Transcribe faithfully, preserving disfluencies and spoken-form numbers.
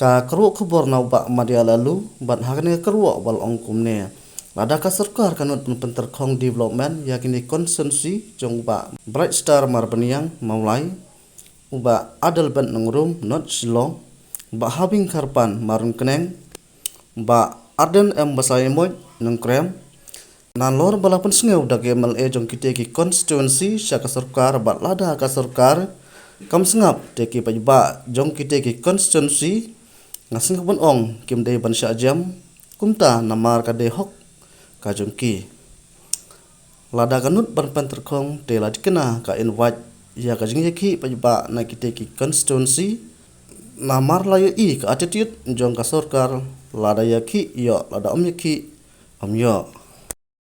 Ka kyrwoh khubor na u Bah Madia Lalu, bad ha kane ka kyrwoh ba la ong kumne. Lada ka sorkar ka nud ban pynterkhong development ïa kine ki constituency jong u Bah Bright Star Marbaniang Mawlai, u Bah Adelbert Nongrum North Shillong, u Bah Habing Kharpan Marunkneng, u Bah Ardent M Basaiawmoit Nongkrem. Nalor ba la pynsngew da ki M L A jong kite ki constituency sha ka sorkar, bad lada ka sorkar kam sngap te ki paidbah jong kite ki constituency, nga sngewbha ban ong kim dei ban shah jem kumta namar ka dei hok ka jong ki. Lada ka nud ban pynterkhong te la dei kane ka invite ïa ka jingïakhih paidbah na kite ki constituency. Namar la ïohi ka attitude jong ka sorkar, lada ïakhih ïoh, lada ym ïakhih ym ïoh.